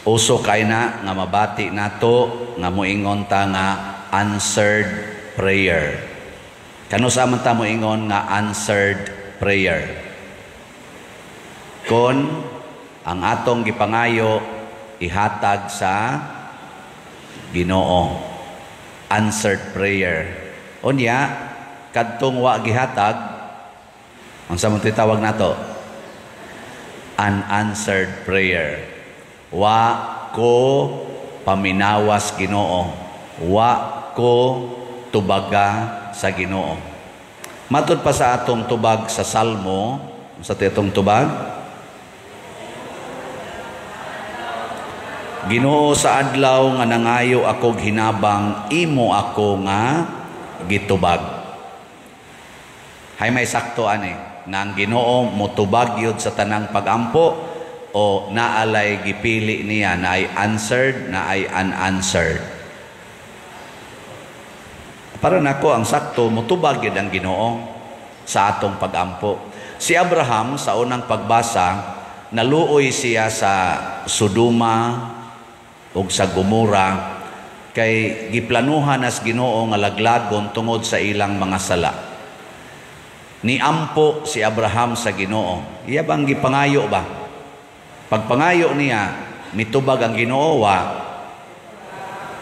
Uso kay na nga mabati nato nga moingon ta nga answered prayer. Kanusa man ta moingon nga answered prayer? Kon ang atong gipangayo ihatag sa Ginoo. Answered prayer. Unya, kadtong wa gihatag, unsa man tawag nato? Unanswered prayer. Wa ko paminawas, Ginoo. Wa ko tubaga sa Ginoo. Matud pa sa atong tubag sa Salmo, sa atong tubag, Ginoo, sa adlaw nga nangayo ako hinabang, imo ako nga gitubag. Hay may sakto ani nga ang Ginoo motubag yun sa tanang pagampo o naalay gipili niya na ay answered na ay unanswered? Para nako, ang sakto, motubag yun ang Ginoo sa atong pagampo. Si Abraham, sa unang pagbasa, naluoy siya sa Sodoma ug sa Gomora kay giplanuhan nas Ginoo nga laglagon tungod sa ilang mga sala. Niampo si Abraham sa Ginoo. Iya bang gipangayo ba? Pagpangayo niya, mitubag ang Ginoo wa?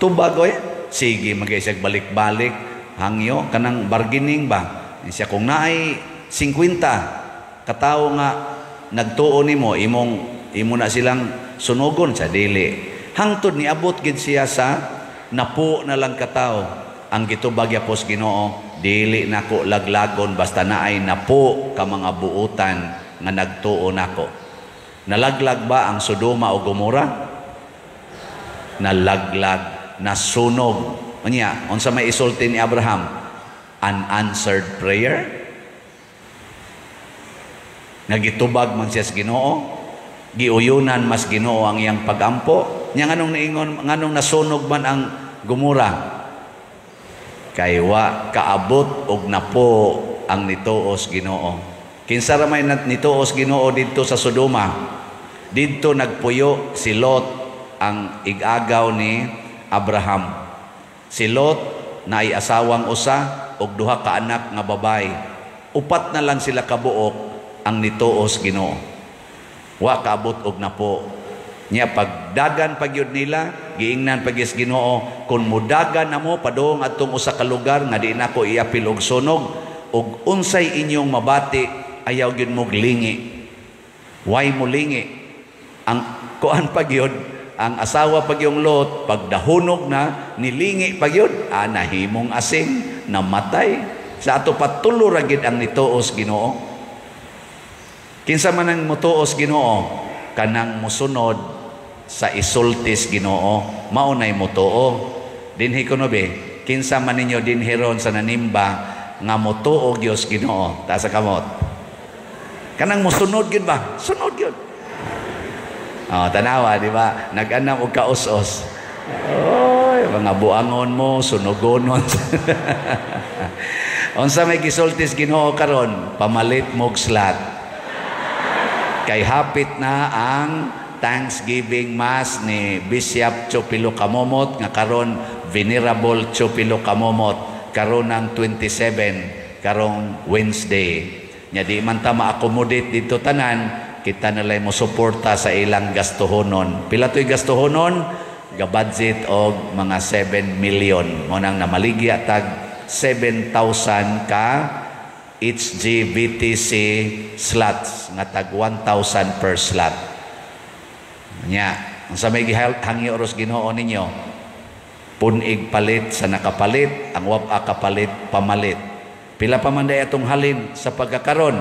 Tubag oy. Sige, magaysag balik-balik hangyo kanang bargaining ba? Siya kung naay 50 katawo nga nagtuo nimo, imong imo na silang sunugon sa dili. Hangtod niabot gid siya sa napo na lang katawo. Ang gitubag yapos Ginoo, dili nako laglagon basta naay napo ka mga buutan nga nagtuo nako. Nalaglag ba ang Sodoma o Gomora? Nalaglag, nasunog. Unya, unsa may isulti ni Abraham? Unanswered prayer? Nagitubag man siya sa Ginoo, giuyunan mas Ginoo ang iyang pagampo. Nya nganong niingon, nganong nasunog man ang Gomora? Kay wa kaabot og napo ang nituos Ginoo. Kinsa ra may nituos Ginoo didto sa Sodoma? Didto nagpuyo si Lot, ang igagaw ni Abraham. Si Lot naay asawang usa og duha ka anak nga babayi. Upat na lang sila kabuok ang nituos Ginoo. Wa kaabot og napo. Nya pagdagan pagyud nila, giingnan pag Ginoo, kung mudagan na mo padung atong usa ka lugar nga di nako iapil og sunog, og unsay inyong mabati, ayaw gyud mo lingi. Why mo lingi? Ang kuan pagyud, ang asawa pag yung Lot, pagdahunog na, nilingi pagyud, nahimong asing, namatay. Sa ato patulo ra gid ang nituos Ginoo. Kinsa man ang mutuos Ginoo? Kanang musunod sa isultis Ginoo, mao nay mutuo. Dinhi kuno be, kinsa man ninyo dinhi ron sa nanimba nga mutuo gyud Ginoo? Taas sa kamot. Kanang musunod gyud ba? Sunod gyud. Oh, tanawa, di ba? Nag-anam og kaus-os. Oy, mga buangon mo, sunugonon. Unsa may gisultis Ginoo karon? Pamalit mog slot. Kay hapit na ang Thanksgiving Mass ni Bishop Chopilo Camomot nga karon Venerable Chopilo Camomot, karon ng 27, karong Wednesday. Nya di man ta ma-accommodate dito tanan, kita nalay mo suporta sa ilang gastuhonon. Pila to'y gastuhonon? Ga-budget og mga 7 million. Mo nang namaligya tag 7,000 ka HGVTC slots nga tag 1,000 per slot. Nya, unsa may gihangyo ros Ginoo ninyo? Punig palit sa nakapalit, ang wapa kapalit pamalit. Pila pa man day atong halin sa pagkakaron?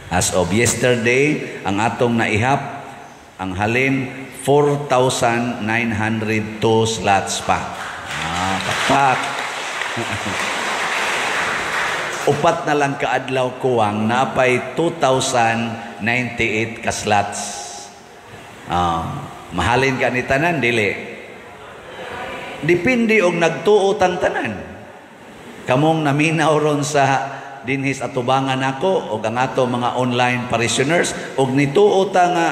As of yesterday, ang atong naihap ang halin 4,902 slots pa. Pakpak. Upat na lang kaadlaw kuwang napay 2,098 ka slots. Mahalin ka ni tanan, dili. Depende og nagtuo tang tanan. Kamong naminaw ron sa dinhis atubangan nako og ang ato mga online parishioners og nituo ta nga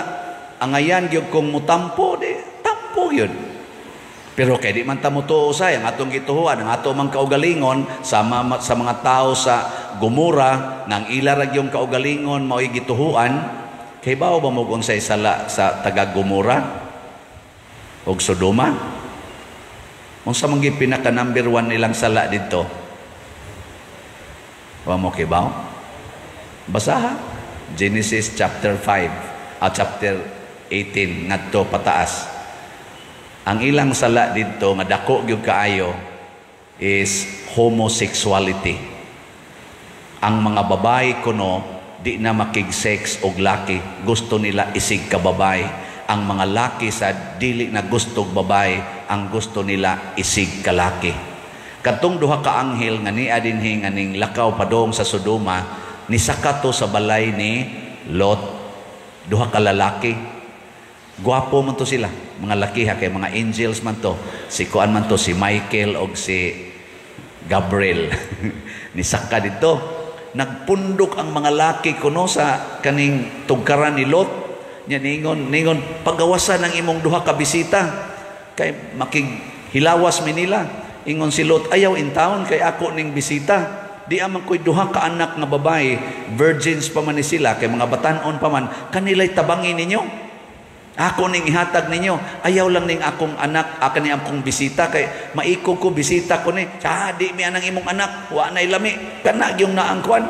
angayan gyud kong mutampo, di tampo gyud. Pero kay di man ta motuo, say ang atong gituhuan, ang ato mang kaugalingon, sama sa mga tao sa Gomora nga ang ila ra gyung kaugalingon mao'y gituhuan. Kay bao ba mo unsay sala sa taga Gomora ug Sodoma? Unsa man gyud pinaka number 1 nilang sala didto? Wa mo kibaw? Basaha Genesis chapter 5 at chapter 18 ngadto pataas. Ang ilang sala didto nga dako gyud kaayo is homosexuality. Ang mga babae kuno di na makig-sex og laki, gusto nila isig ka babae. Ang mga laki sa dili na gusto og babae, ang gusto nila isig ka laki. Kadtong duha ka anghel nga nia dinhi nga ning lakaw padong sa Sodoma, nisaka to sa balay ni Lot, duha ka lalaki. Gwapo man to sila, mga lakiha kay mga angels man to. Si kuan man to, si Michael og si Gabriel. Nisaka dito. Nagpundok ang mga laki kuno sa kaning tugkaran ni Lot. Nya ningon, ningon pagawasan ang imong duha ka bisita kay makighilawas mi nila. Ingon si Lot, "Ayaw in town kay ako ning bisita. Di aman ko'y duha ka anak nga babae, virgins pa man ni sila kay mga batan-on pa man, kanila'y tabangin ninyo. Ako ning ihatag ninyo. Ayaw lang ning akong anak, aka ni akong bisita kay maikog ko bisita ko ni. Sa di mi anang imong anak, wa nay lami. Kana gyung naang kuan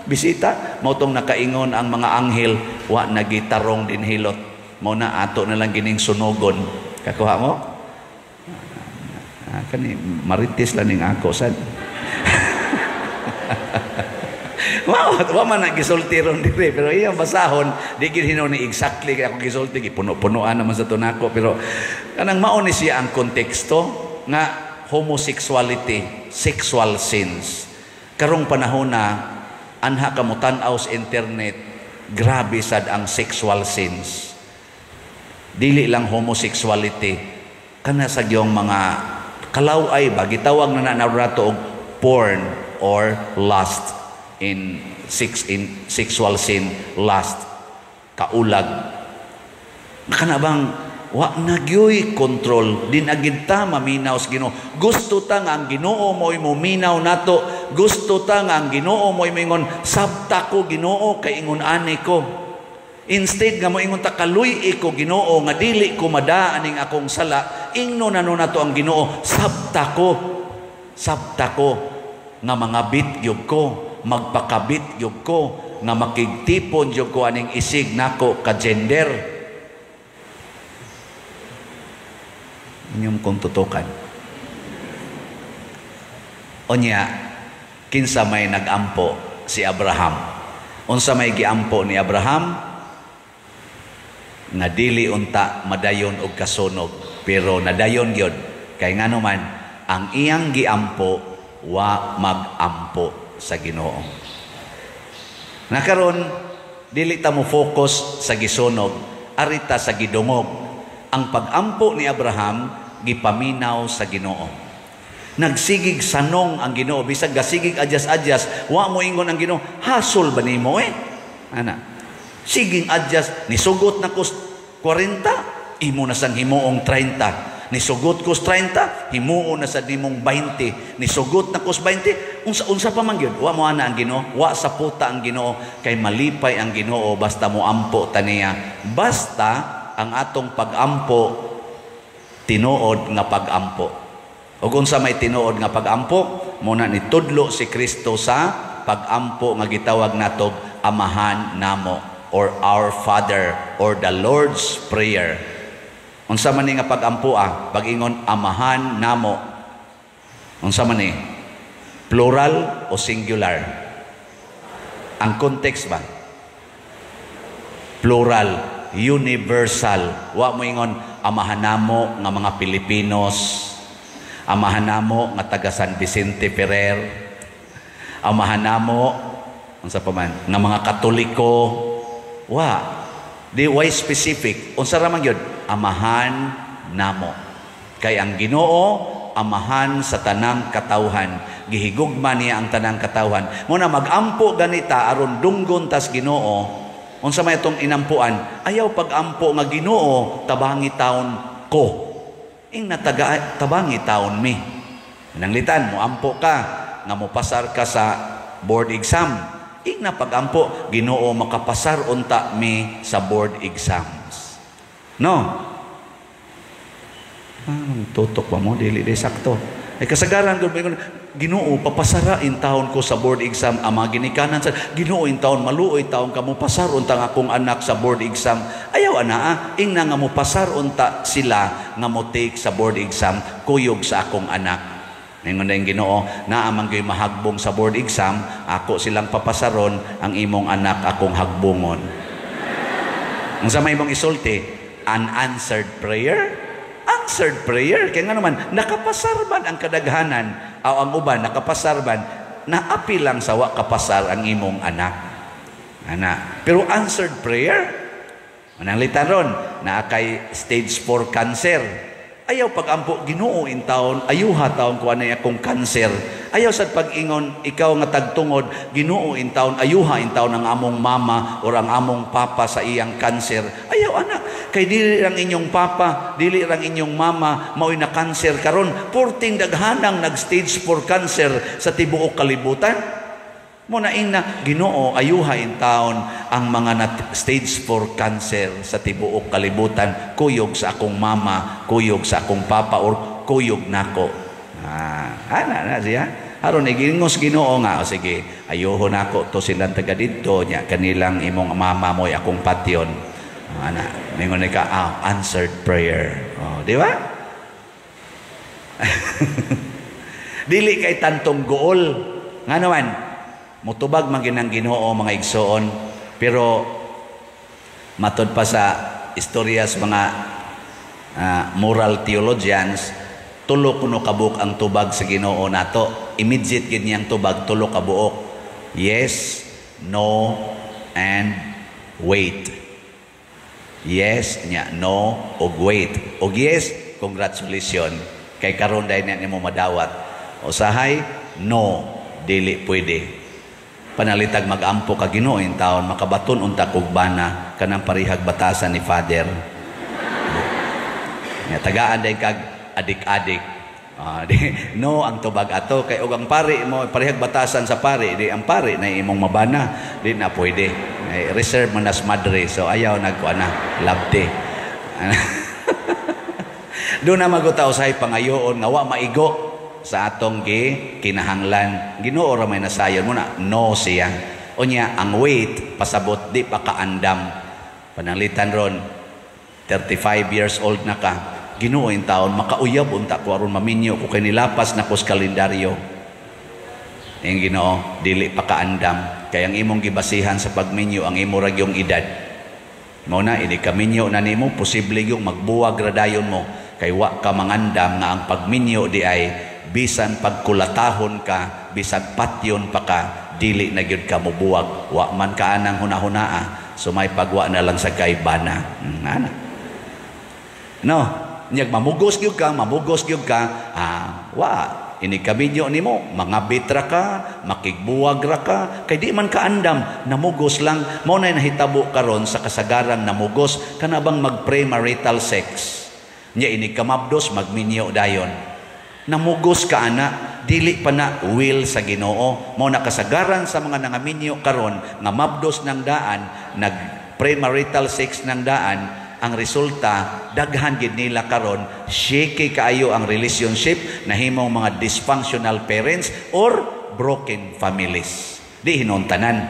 bisita." Mao tong nakaingon ang mga anghel, "Wa nagitarong din hilot. Mao na ato na lang gining sunugon." Kakuha mo? Ah, kani marites lang ning ako sad. Wow, wa man na gisulti ron diri, pero iyang basahon di gid hinuon ni exactly kay ako gisulti, gipuno-punoan naman sa tunako, pero kanang mao ni siya ang konteksto nga homosexuality, sexual sins. Karong panahon na anha ka mo tan-aw sa internet, grabe sad ang sexual sins. Dili lang homosexuality, kana sa gyong mga kalaway ba gitawag na na nato og porn or lust in sex, in sexual sin, lust, kaulag. Kana bang wa na gyoy control din agid ta maminaw sa Ginoo. Gusto ta nga ang Ginoo mo'y muminaw nato. Gusto ta nga ang Ginoo mo'y moingon, "Sabta ko, Ginoo, kay ingon ani ko." Instead nga moingon ta, "Kaluy ko, Ginoo, nga dili ko mada aning akong sala," ingno na no nato ang Ginoo, "Sabta ko. Sabta ko nga mangabit gyud ko, magpakabit gyud ko, nga makigtipon gyud ko aning isig nako ka gender." Inyong kong tutukan. Onya, kinsa may nagampo? Si Abraham. Unsa may giampo ni Abraham? Nga dili unta madayon og kasunog, pero nadayon gyud. Kay ngano man, ang iyang giampo wa magampo sa Ginoo. Nakaron dili ta mo focus sa gisunog, arita sa gidungog. Ang pagampo ni Abraham gipaminaw sa Ginoo. Nagsigig sanong ang Ginoo, bisag gasigig adyas-adyas, wa mo ingon ang Ginoo, "Hasol ba nimo eh?" Ana. Siging adyas, nisugot na kus 40, imo na sang himuong 30. Nisugot kus 30, himuon na sa nimong 20. Nisugot na kus 20, unsa pa man gyud, wa mo ana ang Ginoo, wa sa puta ang Ginoo, kay malipay ang Ginoo basta mo ampo taniya. Basta ang atong pagampo tinuod nga pagampo. Ug unsa may tinuod nga pagampo? Muna ni tudlo si Kristo sa pagampo nga gitawag nato Amahan Namo or Our Father or the Lord's Prayer. Unsa man ni nga pagampo ah? Pag-ingon Amahan Namo. Unsa man ni? Plural o singular? Ang context ba? Plural, universal. Wa mo ingon Amahan namo nga mga Pilipinos, Amahan namo nga taga San Vicente Ferrer, Amahan namo unsa pa man nga mga Katoliko. Wa di why specific. Unsa ra man gyud? Amahan namo. Kay ang Ginoo amahan sa tanang katawhan, gihigugma niya ang tanang katawhan. Mo na magampo ganita aron dunggon tas Ginoo. Unsa may atong inampuan? Ayaw pag-ampo nga, "Ginoo, tabangi taon ko." Ing nataga, "Tabangi taon mi." Nanglitan mo ampo ka nga mopasar ka sa board exam. Ing na pag-ampo, "Ginoo, makapasar unta mi sa board exams." No? Ah, tutok pa mo, dili di sakto. Ay kasagaran ko, "Ginoo, papasara in taon ko sa board exam." Ang mga ginikanan sa Ginoo, in taon maluoy taon ka mo pasar unta ang akong anak sa board exam. Ayaw ana ah, ingna nga mo pasar unta sila nga mo take sa board exam kuyog sa akong anak. Ningon na yung Ginoo, naa man gyud mahagbong sa board exam, ako silang papasaron, ang imong anak akong hagbongon. Unsa may imong isulti? Unanswered prayer? Answered prayer. Kaya nga naman, nakapasar man ang kadaghanan, o ang uban, nakapasar man, naapi lang sa wa kapasar ang imong anak. Ana. Pero answered prayer, mananglitan ron, naa kay stage 4 cancer. Ayaw pag-ampo, "Ginoo in taon, ayuha taon ko anay akong cancer." Ayaw sad pag-ingon, ikaw nga tagtungod, "Ginoo in taon, ayuha in taon ang among mama or ang among papa sa iyang cancer." Ayaw ana. Kay dili lang inyong papa, dili lang inyong mama mao'y na cancer karon. Purting daghanang nag stage 4 cancer sa tibuok kalibutan. Mo na ingna, "Ginoo, ayuha in taon ang mga nat stage 4 cancer sa tibuok kalibutan, kuyog sa akong mama, kuyog sa akong papa, or kuyog nako." Ah, ana na siya. Aron igingos Ginoo nga, "O sige, ayuho nako to silang taga didto nya kanilang imong mama mo akong patyon." Ah, ana, ningon ka, "Ah, answered prayer." Oh, di ba? Dili kay tantong gool. Nga naman, mutubag man ginang Ginoo, mga igsoon, pero matod pa sa istorya sa mga moral theologians, tulo kuno kabuok ang tubag sa Ginoo nato. Immediate gid niyang tubag, tulo ka buok: yes, no, and wait. Yes nya, no, ug wait. Og yes, congratulations, kay karon dahil nimo madawat. Usahay no, dili pwede. Panalitag mag-ampo ka, "Ginoo in taon, makabaton unta kog bana kanang parihag batasan ni Father." Nya tagaan day kag adik-adik. Di, no ang tubag ato kay og ang pari mo parehag batasan sa pari, di ang pari na imong mabana, di na pwede. Ay, reserve man nas madre, so ayaw nagkuan na labte. Doon na magutaw sa pangayoon nga wa maigo sa atong gi kinahanglan. Ginoo ra may nasayon mo na no siya. Unya ang wait, pasabot di pa kaandam. Pananglitan ron 35 years old na ka. "Ginoo in taon, makauyab unta ko aron maminyo ko kay nilapas na ko sa kalendaryo." Ang Ginoo, dili pa kaandam. Kay ang imong gibasihan sa pagminyo ang imo ra gyung edad. Mao na ini kaminyo na nimo, posible yung magbuwag ra dayon mo kay wa ka mangandam nga ang pagminyo di ay bisan pagkulatahon ka, bisag patyon pa ka, dili na gyud ka mobuwag. Wa man ka anang hunahunaa, so may pagwa na lang sa kay bana. Ana. No, nyag mamugos gyud ka, mamugos gyud ka, wa ini kaminyo nimo, mga bitra ka, makigbuwag ra ka, kay di man kaandam, namugos lang. Mao na nahitabo karon sa kasagaran namugos kana bang mag-premarital sex. Nya ini kamabdos, magminyo dayon. Namugos ka ana, dili pa na will sa Ginoo. Mao na kasagaran sa mga nangaminyo karon nga mabdos ng daan, nag premarital sex ng daan, ang resulta daghan gid nila karon shaky kaayo ang relationship, nahimong mga dysfunctional parents or broken families. Di hinuntanan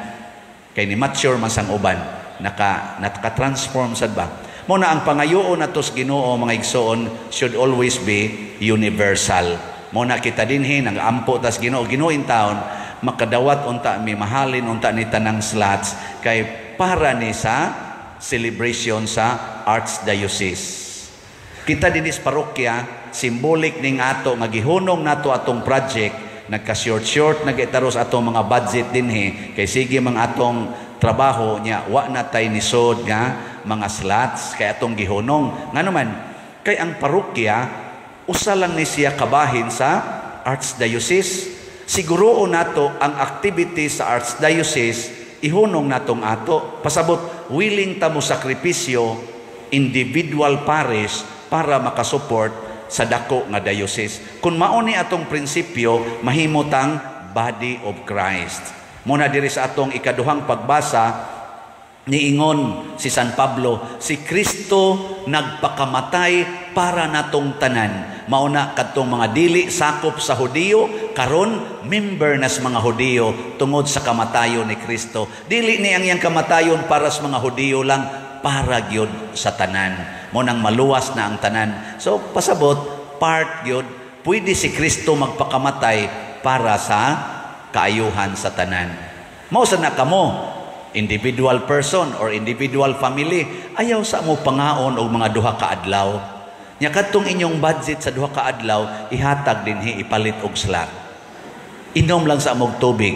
kay ni mature man sang uban, naka naka-transform sad ba. Mo na ang pangayoon nato sa Ginoo, mga igsoon, should always be universal. Mo na kita dinhi nang ampo tas Ginoo, "Ginoo in taon, makadawat unta mi, mahalin unta ni tanang slots kay para ni sa celebration sa Archdiocese." Kita dinhi sa parokya, symbolic ning ato nga gihunong nato atong project, nagka-short-short nagitaros atong mga budget dinhi kay sige mga atong trabaho nya wa na tay nisod nga mga slots kay atong gihunong. Nga naman kay ang parokya usa lang ni siya kabahin sa Archdiocese. Siguroon nato ang activity sa Archdiocese. Ihunong natong ato. Pasabot, willing ta mo sakripisyo individual parish para makasupport sa dako nga diocese. Kung mao ni atong prinsipyo, mahimo tang body of Christ. Muna diri sa atong ikaduhang pagbasa, niingon si San Pablo, si Kristo nagpakamatay para natong tanan. Mauna kadtong mga dili sakop sa Hudiyo, karon member nas mga Hudiyo tungod sa kamatayon ni Kristo. Dili ni ang iyang kamatayon para sa mga Hudiyo lang, para gyud sa tanan. Mo nang maluwas na ang tanan. So pasabot, part gyud pwede si Kristo magpakamatay para sa kaayuhan sa tanan. Mao sa na kamo, individual person or individual family, ayaw sa mo pangaon og mga 2 ka adlaw. Nya kadtong inyong budget sa 2 ka adlaw, ihatag dinhi, ipalit og slot. Inom lang sa amog tubig.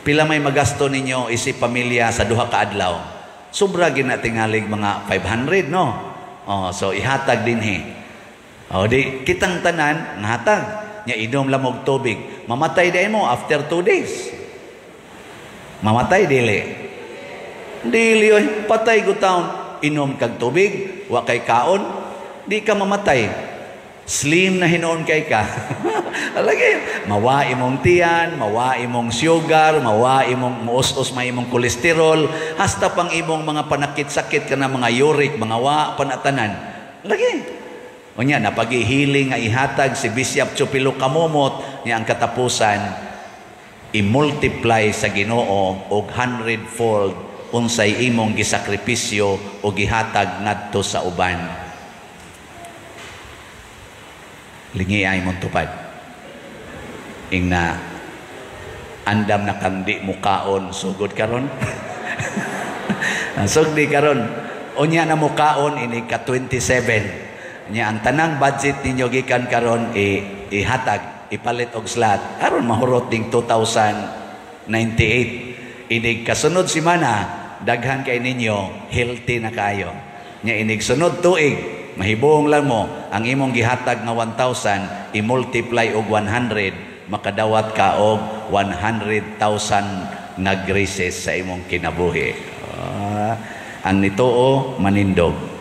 Pila may magasto ninyo isip pamilya sa 2 ka adlaw? Sobra gina tingalig mga 500, no? Oh, so ihatag dinhi. Oh, di kitang tanan ngahatag. Nya inom lang og tubig. Mamatay di mo after 2 days. Mamatay dili. Dili oy, patay gud taon. Inom kag tubig, wa kay kaon, di ka mamatay. Slim na hinuon kay ka. Lagi, mawa imong tiyan, mawa imong sugar, mawa imong muos-os may imong kolesterol, hasta pang imong mga panakit-sakit ka na mga uric, mga wa panatanan. Lagi. Unya, napagihiling nga ihatag si Bishop Chupilo Kamumot niya ang katapusan, i-multiply sa Ginoo og hundredfold unsay imong gisakripisyo o gihatag ngadto sa uban. Lingi ay mong tupad. Ingna, andam na kang di mukaon, sugod karon. Sugdi karon. Unya na mukaon, ini ka 27. Nya ang tanang budget ninyo gikan karon ihatag, ipalit og slot. Aron mahurot ding 2098. Inig kasunod simana, daghan kay ninyo, healthy na kayo. Nya inig sunod tuig, mahibong lang mo, ang imong gihatag nga 1,000, i-multiply og 100, makadawat ka og 100,000 nga graces sa imong kinabuhi. Ang nituo, manindog.